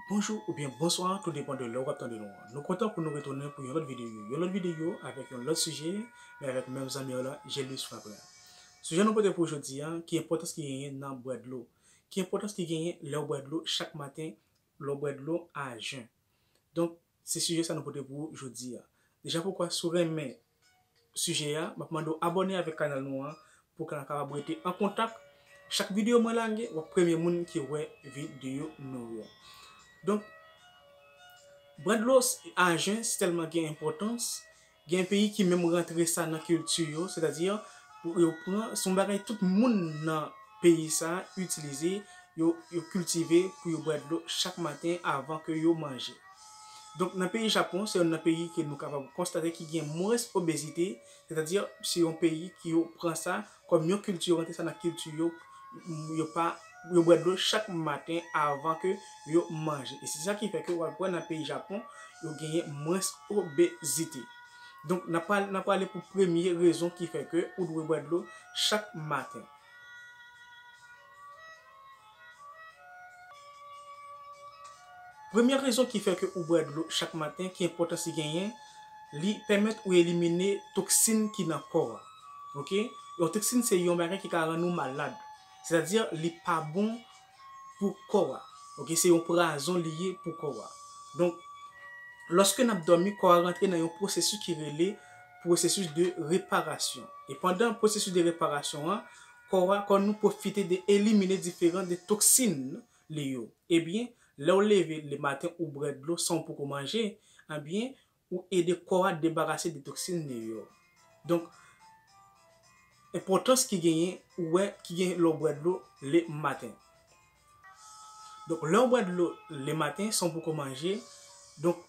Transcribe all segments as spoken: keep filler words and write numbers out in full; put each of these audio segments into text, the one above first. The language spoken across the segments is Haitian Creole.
Bonjou oubyen bonswa, tou depann de lè w ap tande nou an. Nou kontan pou nou retounen pou yon lòt videyo. Yon lòt videyo avèk yon lòt sijè, men avèk menm zanmi w la, Gelus Frapre. Sijè nou pote pou jodi a, ki enpòtans ki genyen nan bwè dlo. Ki enpòtans ki genyen lè w bwè dlo chak maten, lè w bwè dlo a jen. Donk, se sijè sa nou pote pou ou jodi a. Deja poukwa, si w renmen sijè a, m ap mande w abòne avèk kanal nou an pou w ka kapab rete an kontak. Chak videyo mwen lage, w ap premye moun ki wè videyo nou yo. Donk, bwè dlo s- a jen, se tèlman gen enpòtans, gen peyi ki menm rantre sa nan kilti yo, sètadi, pou yo pran, se yon bagay tout moun nan peyi sa a itilize, yo, yo kiltive pou yo bwè dlo chak maten avan ke yo manje. Donk, nan peyi Japon, se youn nan peyi ke nou kapab konstate ki gen mwens obezite, sètadi, se yon peyi ki yo pran sa kòm yon kilti, yo rantre sa nan kilti yo, yo pa, yo bwè dlo chak maten avan ke yo manje. E se sa ki fè ke w ap wè nan peyi Japon, yo genyen mwens obezite. Donk, n ap pral-, n ap prale pou premye rezon ki fè ke ou dwe bwè dlo chak maten. Premye rezon ki fè ke ou bwè dlo chak maten, ki enpòtans li genyen, li pèmèt ou elimine toksin ki nan kò a. Oke? Yon toksin se yon bagay ki ka rann ou malad. Sètadi, li pa bon pou kò a. Oke? Se yon pwazon li ye pou kò a. Donk, lòske n ap dòmi, kò a rantre nan yon pwosesis ki rele pwosesis de reparasyon. E pandan pwosesis de reparasyon an, kò a, kò nou pwofite de elimine diferan de toksin li yo. Ebyen, lè w leve lematen ou bwè dlo san w poko manje, ebyen, ou ede kò a debarase de toksin li yo. Donk, enpòtans ki genyen, ou wè, ki genyen lè w bwè dlo lematen. Donk, lè w bwè dlo lematen san w poko manje, donk,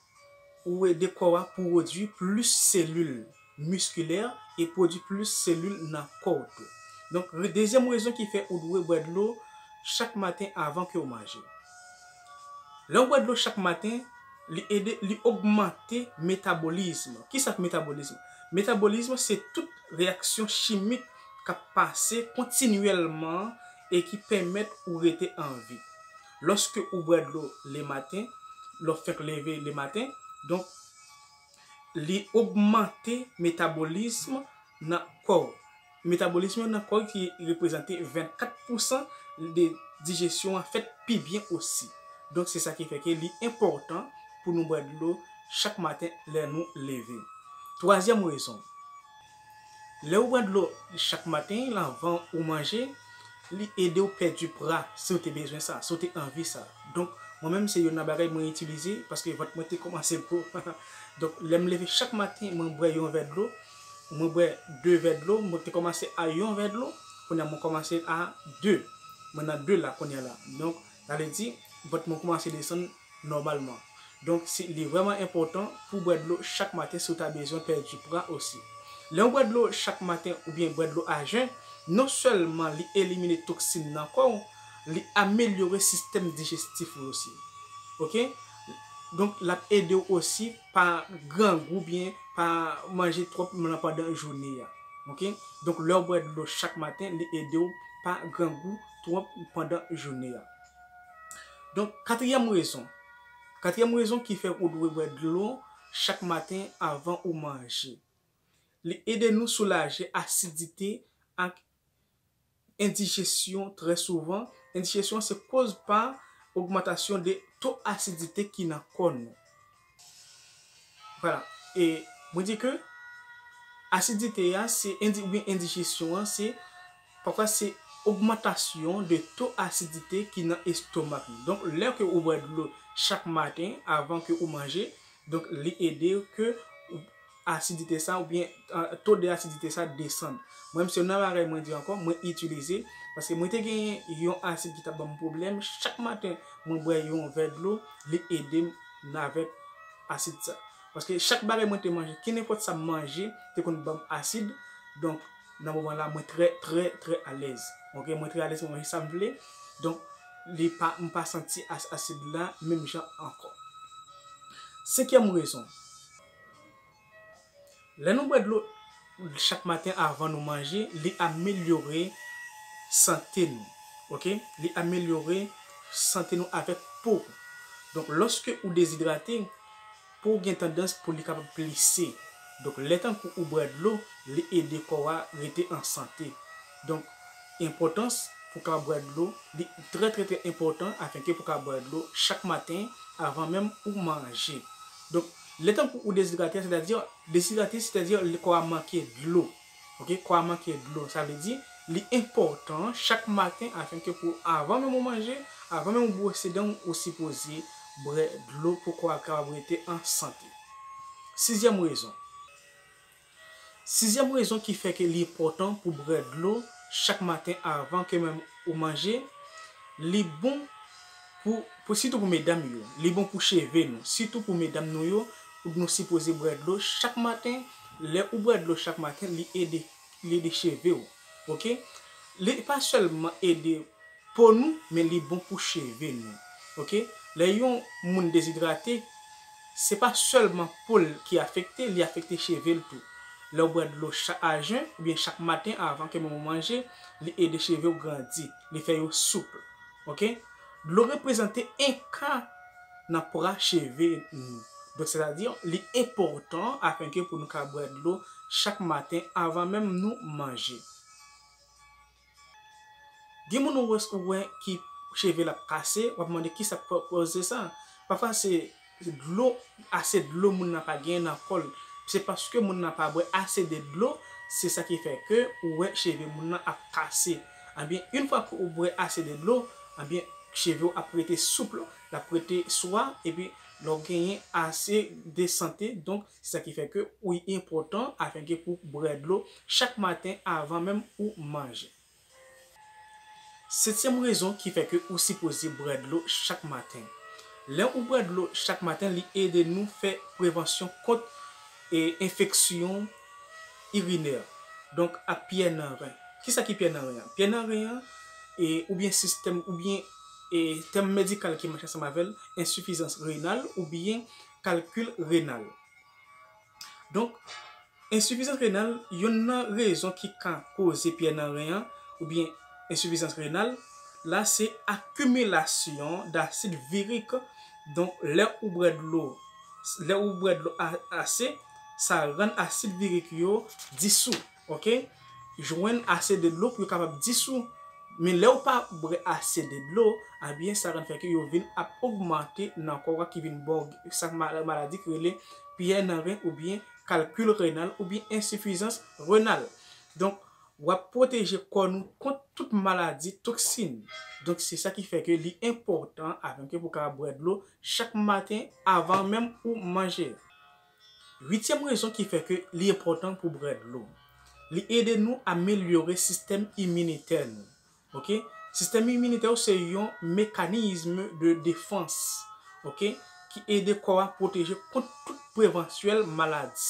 ou ede kò a pwodui plis selil miskilè e pwodui plis selil nan kò w tou. Donk, re-, dezyèm rezon ki fè ou dwe bwè dlo chak maten avan ke w manje. Lè w bwè dlo chak maten, li ede, li ogmante metabolism. Kisa k metabolism? Metabolism se tout reyaksyon chimik k ap pase kontinyèlman e ki pèmèt ou rete an vi. Lòske ou bwè dlo lematen, lè w fèk leve lematen, donk, li ogmante metabolism nan kò w. Metabolism nan kò w ki reprezante vennkat pousan de dijesyon an fèt pi byen osi. Donk, se sa ki fè ke li enpòtan pou nou bwè dlo chak maten lè nou leve. Twazyèm rezon, lè w bwè dlo chak maten, anvan ou manje, li ede w pèdi pwa si w te bezwen sa, si w te anvi sa. Donk, mwen menm, se youn nan bagay mwen itilize, paske vant mwen te kòmanse gwo. Donk, lè m leve chak maten, mwen bwè yon vè dlo, mwen bwè de vè dlo, mwen te kòmanse a yon vè dlo, kounye a mwen kòmanse a de. Mwen nan de la kounye a la. Donk, sa vle di, vant mwen kòmanse desann nòmalman. Donk, se, li vrèman enpòtan pou w bwè dlo chak maten si w ta bezwen pèdi pwa osi. Lè w bwè dlo chak maten oubyen bwè dlo a jen, non sèlman li elimine toksin nan kò w, li amelyore sistèm dijestif ou osi. Oke? Donk, l ap ede w osi pa grangou oubyen pa manje twòp nan pandan jounen an. Oke? Donk, lè w bwè dlo chak maten, li ede w pa grangou twòp pandan jounen an. Donk, katriyèm rezon. Katriyèm rezon ki fè ou dwe bwè dlo chak maten avan ou manje. Li ede nou soulaje asidite ak endijesyon trè souvan. Endijesyon se koz pa ogmantasyon de to asidite ki nan kò nou. Vwala. E mwen di ke asidite a, se endi-, oubyen endijesyon an, se, pafwa se ogmantasyon de to asidite ki nan estomak nou. Donk, lè ke ou bwè dlo chak maten avan ke ou manje, donk, li ede ke ou, asidite sa oubyen, a, to de asidite sa desann. Mwen menm, se youn nan bagay mwen di ankò, mwen itilize, paske mwen te genyen yon asid ki t ap ban m pwoblèm. Chak maten, mwen bwè yon vè dlo, li ede m avèk asid sa. Paske chak bagay mwen te manje, kenenpòt sa m manje, te konn ban m asid. Donk, nan moman la, mwen trè, trè, trè alèz. Oke, mwen trè alèz, mwen manje sa m vle. Donk, li pa, m pa santi as-, asid la menm jan ankò. Senkyèm rezon. Lè nou bwè dlo chak maten avan nou manje, li amelyore sante nou. Oke? Li amelyore sante nou avèk po. Donk, lòske ou dezidrate, po w gen tandans pou li kapab plise. Donk, lè tankou ou bwè dlo, li ede kò a rete an sante. Donk, enpòtans pou w kapab bwè dlo, li trè, trè, trè enpòtan afenke pou w kapab bwè dlo chak maten avan menm ou manje. Donk, lè tankou ou dezidrate, sètadi, dezidrate, sètadi, kò a manke dlo. Ok, kò a manke dlo. Sa vle di, li enpòtan chak maten afenke pou avan menm ou manje, avan menm ou bwose dan w, ou sipoze bwè dlo pou kò a kapab rete an sante. Sizyèm rezon. Sizyèm rezon ki fè ke li enpòtan pou bwè dlo chak maten avan ke menm ou manje, li bon pou, pou sitou pou medam yo, li bon pou cheve nou, sitou pou medam nou yo, nou sipoze bwè dlo chak maten. Lè ou bwè dlo chak maten, li ede, li ede cheve w. Ok? Li pa sèlman ede po nou, men li bon pou cheve nou. Ok? Lè yon moun dezidrate, se pa sèlman po l ki afekte, li afekte cheve l tou. Lè w bwè dlo chak a jen, oubyen chak maten avan ke menm ou manje, li ede cheve w grandi, li fè yo soup. Ok? Dlo reprezante en ka nan pwa cheve nou. Donk, sètadi, li enpòtan afenke pou nou ka bwè dlo chak maten avan menm nou manje. Gen moun ou wè, ou wè ki cheve l ap kase, w ap mande kisa k koze sa. Pafwa se dlo, ase dlo moun nan pa genyen nan kò l. Se paske moun nan pa bwè ase de dlo, se sa ki fè ke ou wè cheve moun nan ap kase. Ebyen, yon fwa ke ou bwè ase de dlo, ebyen, cheve w ap rete soup, l ap rete swa, epi lè w genyen ase de sante, donk, se sa ki fè ke ou enpòtan afenke pou bwè dlo chak maten avan menm ou manje. Setyèm rezon ki fè ke ou sipoze bwè dlo chak maten. Lè ou bwè dlo chak maten, li ede nou fè prevansyon kont, e, enfeksyon irinè. Donk, ak pyè nan ren. Kisa ki pyè nan ren an? Pyè nan ren an, e, oubyen sistèm, oubyen, e, tèm medikal ki mache ansanm avè l, ensifizans renal oubyen kalkil renal. Donk, ensifizans renal, yonn nan rezon ki ka koze pyè nan ren an, oubyen ensifizans renal la, se akimilasyon dasid virik. Donk, lè ou bwè dlo, lè ou bwè dlo a-, ase, sa rann asid virik yo disou, ok? Jwenn ase de dlo pou yo kapab disou. Men lè ou pa bwè ase de dlo, ebyen, sa rann fè ke yo vin ap ogmante nan kò w, ki vin ba w sa ma-, maladi ki rele pyè nan ren oubyen kalkil renal oubyen ensifizans renal. Donk, w ap pwoteje kò nou kont tout maladi toksin. Donk, se sa ki fè ke li enpòtan afenke pou w kapab bwè dlo chak maten avan menm ou manje. Uityèm rezon ki fè ke li enpòtan pou bwè dlo. Li ede nou amelyore sistèm iminitè nou. Ok? Sistèm iminitè w se yon mekanizm de defans, ok, ki ede kò a pwoteje kont tout prevansyèl maladi.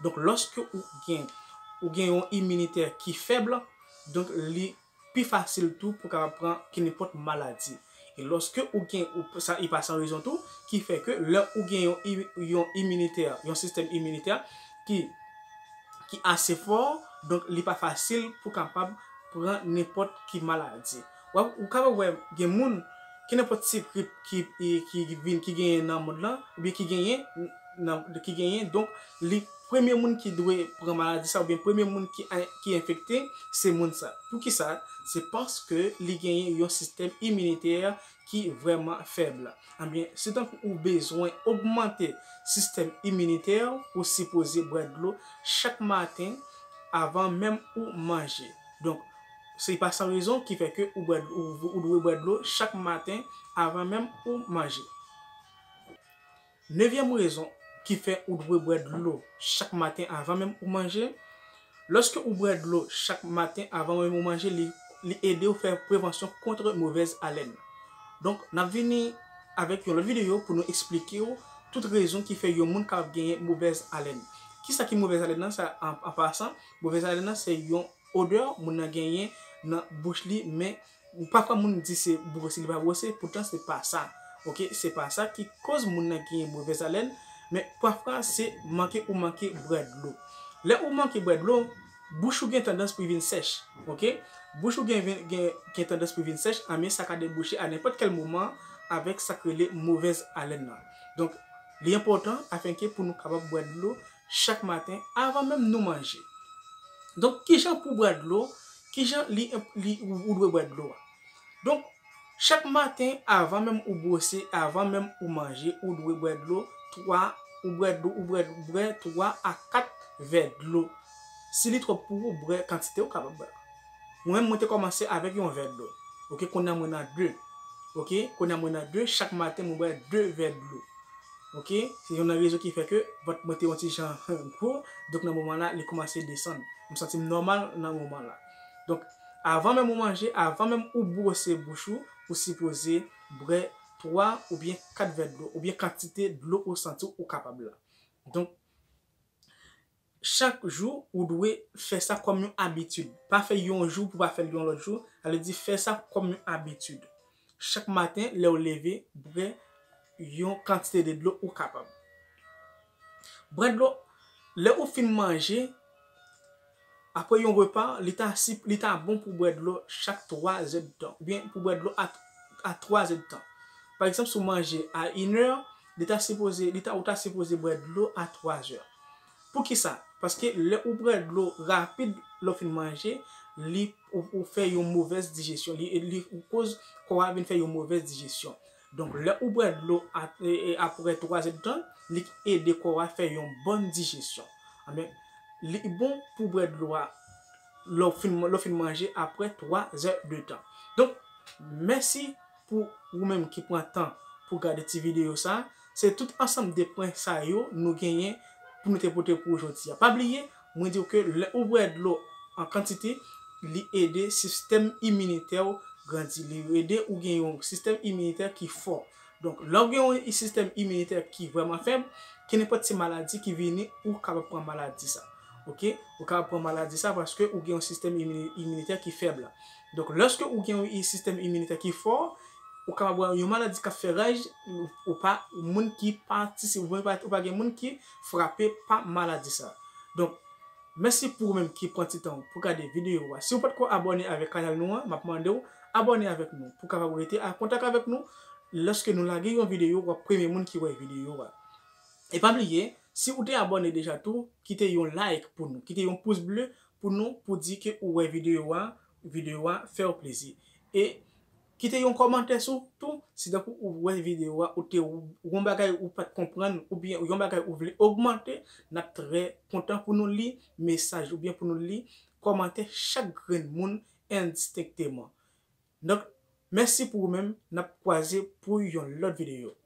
Donk, lòske ou gen, ou gen yon iminitè ki fèb, donk, li pi fasil tou pou kapab pran kenenpòt maladi. E lòske ou gen, ou, sa, e pa san rezon tou, ki fè ke lè ou gen yon i-, yon iminitè, yon sistèm iminitè ki, ki ase fò, donk, li pa fasil pou kapab pran nenpòt ki maladi. W ap, ou kapab wè gen moun, kenenpòt ti grip ki, ki, ki vin, ki genyen nan mond lan, oubyen ki genyen, nan, ki genyen, donk, li premye moun ki dwe pran maladi sa, oubyen premye moun ki, ki enfekte, se moun sa. Poukisa? Se paske li genyen yon sistèm iminitè ki vrèman fèb. Ebyen, se tankou ou bezwen ogmante sistèm iminitè, ou sipoze bwè dlo chak maten avan menm ou manje. Donk, se pa san rezon ki fè ke ou bwè, ou, ou dwe bwè dlo chak maten avan menm ou manje. Nevyèm rezon ki fè ou dwe bwè dlo chak maten avan menm ou manje. Lòske ou bwè dlo chak maten avan menm ou manje, li, li ede w fè prevansyon kont movèz alèn. Donk, n ap vini avèk yon lòt videyo pou nou eksplike w tout rezon ki fè yon moun kapab genyen movèz alèn. Kisa ki movèz alèn nan? Sa, an, an pasan, movèz alèn nan se yon odè moun nan genyen nan bouch li, men pafwa moun di se bwose li pa bwose, poutan se pa sa. Ok, se pa sa ki koz moun nan genyen movèz alèn, men pafwa se manke ou manke bwè dlo. Lè ou manke bwè dlo, bouch ou gen tandans pou vin sèch. Ok, bouch ou gen, gen, gen tandans pou vin sèch, anben sa ka debouche a nenpòt kèl moman avèk sa k rele movèz alèn nan. Donk, li enpòtan afenke pou nou kapab bwè dlo chak maten avan menm nou manje. Donk, kijan pou bwè dlo? Kijan li, li, ou, ou dwe bwè dlo a? Donk, chak maten, avan menm ou bwose, avan menm ou manje, ou dwe bwè dlo twa, ou bwè dlo, ou bwè, bwè twa a kat vè dlo. Si li twòp pou ou, bwè kantite ou kapab bwè. Mwen menm, mwen te kòmanse avèk yon vè dlo. Oke, kounye a mwen nan de. Oke, kounye a mwen nan de, chak maten mwen bwè de vè dlo. Oke, se youn nan rezon ki fè ke vant mwen te yon ti jan gwo, donk nan moman la, li kòmanse desann. M santi m nòmal nan moman la. Donk, avan menm ou manje, avan menm ou bwose bouch ou, ou sipoze bwè twa oubyen kat vè dlo, oubyen kantite dlo ou santi ou kapab la. Donk, chak jou, ou dwe fè sa kòm yon abitid. Pa fè yon jou pou pa fè l yon lòt jou. Sa vle di fè sa kòm yon abitid. Chak maten, lè w leve, bwè yon kantite de dlo ou kapab. Bwè dlo, lè ou fin manje, apre yon repa, li ta, si, li ta bon pou bwè dlo chak twa zè de tan, oubyen pou bwè dlo a, a twa zè de tan. Pa egzanp, si w manje a inè, li ta sipoze, li ta, ou ta sipoze bwè dlo a twa zè. Poukisa? Paske lè ou bwè dlo rapid, lè w fin manje, li, ou, ou fè yon movèz dijesyon. Li, li koz kò a vin fè yon movèz dijesyon. Donk, lè ou bwè dlo a, e, e, apre twa zè de tan, li ede kò a fè yon bòn dijesyon. Anben, li bon pou bwè dlo a lè w fin, lè w fin manje apre twa zè de tan. Donk, mèsi pou ou menm ki pran tan pou gade ti videyo sa. Se tout ansanm de pwen sa yo nou genyen pou nou te pote pou ou jodi a. Pa bliye, mwen di w ke lè ou bwè dlo an kantite, li ede sistèm iminitè w grandi. Li ede ou gen yon sistèm iminitè ki fò. Donk, lè w gen yon sistèm iminitè ki vrèman fèb, kenenpòt ti maladi ki vini, ou kapab pran maladi sa. Oke? Ou kapab pran maladi sa paske ou gen yon sistèm imini-, iminitè ki fèb la. Donk, lèske ou gen yon sistèm iminitè ki fò, ou kapab wè yon maladi k ap fè raj, ou pa, moun ki patisi-, ou pa, ou pa gen moun ki frape pa maladi sa. Donk, mèsi pou ou menm ki pran ti tan pou gade videyo a. Si w potko abòne avèk kanal nou an, m ap mande w abòne avèk nou pou kapab rete an kontak avèk nou lèske nou lage yon videyo, w ap premye moun ki wè videyo a. E pa bliye, si ou te abòne deja tou, kite yon like pou nou, kite yon pous ble pou nou, pou di ke ou wè videyo a, videyo a fè w plezi. E kite yon kòmantè sou tou, si tankou ou wè videyo a, ou te, yon bagay ou pa t konprann, oubyen yon bagay ou vle ogmante, n ap trè kontan pou nou li mesaj oubyen pou nou li kòmantè chak grenn moun endistenkteman. Donk, mèsi pou ou menm, n ap kwaze pou yon lòt videyo.